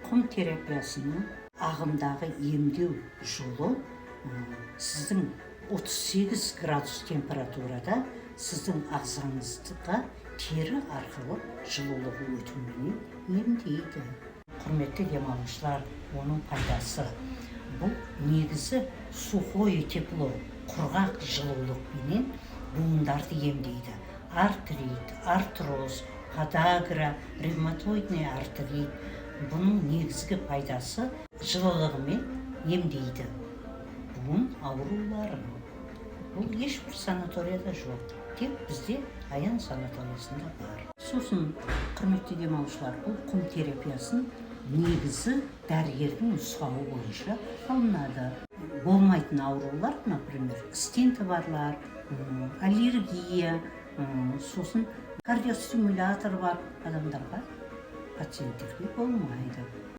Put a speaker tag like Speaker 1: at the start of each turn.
Speaker 1: Құм терапиясының ағымдағы емдеу жолы сіздің 38 градус температурада сіздің ағзаңызға тері арқылы жылулығы өтуменен емдейді. Құрметті демалушылар, оның пайдасы: бұл негізі сухое тепло, құрғақ жылулықпенен буындарды емдейді. Артрит, артроз, подагра, ревматоидный артрит. Бұның негізгі пайдасы жылылығымен емдейді буын ауруларын. Бұл ешбір санаторияда жоқ, тек бізде, Аян санаториясында бар. Сосын, құрметті демалушылар, бұл құм терапиясын негізі дәрігердің нұсқауы бойынша алынады. Болмайтын аурулар, например, стенті барлар, аллергия, сосын кардиостимулятор бар адамдарға, пациенттерге болмайды.